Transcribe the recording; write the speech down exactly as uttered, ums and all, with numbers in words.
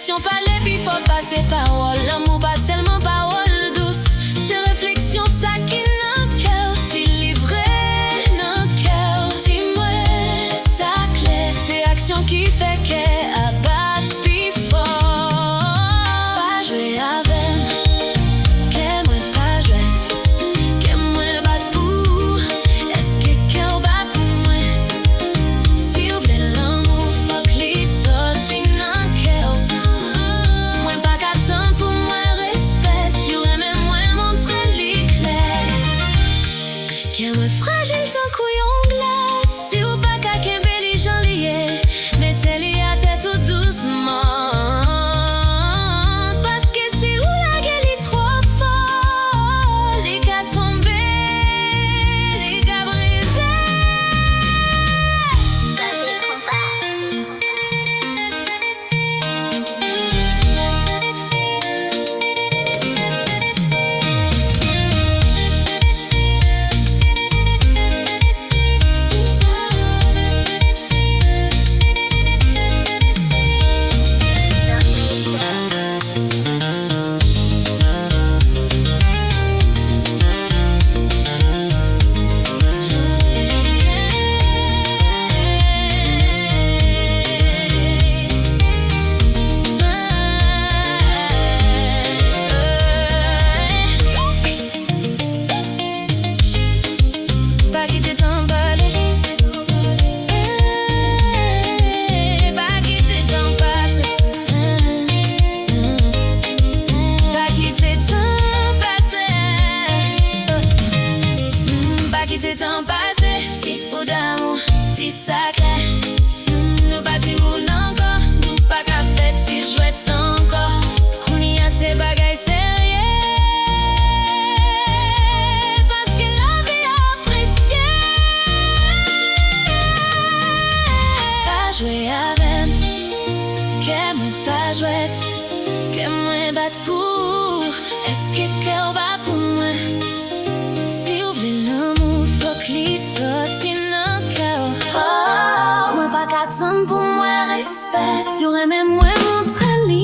Aksyon pale pi fò pase pawòl. Lanmou pa sèlman pawòl dous, se refleksyon sa ki nan kè w. Si li vre nan kè w, di mwen sa klè. Se aksyon ki fè kè a bat pi fò. Pa jwe avè m, kè mwen pa jwèt. Kè mwen bat pou ou, èske kè w bat pou mwen? Si w vle lanmou, fòk li soti nan kè w. Mwen pa ka tann pou mwen respè, si w renmen mwen, montre li klè. Kè mwen frajil tankou yon glas, si w pa ka kenbe li jan li ye, mete li atè tou dousman. Paske si w lage li twò fò, li ka tonbe, li ka brize. Pa kite tan pase. Eh, pa kite tan pase. Pa kite tan pase. Mm, pa kite tan pase. Si ou damou, di sa klè. Mm, nou pa timoun ankò, nou pa ka fè ti jwèt sa ankò. Kounye a se bagay serye, paske lavi a presye. Pa jwe avè m, kè mwen pa jwèt. Kè mwen bat pou ou, èske kè w bat pou mwen? Si w vle lanmou, fòk li soti nan kè w. Oh, mwen pa ka tann pou mwen respè. Si w renmen mwen, montre li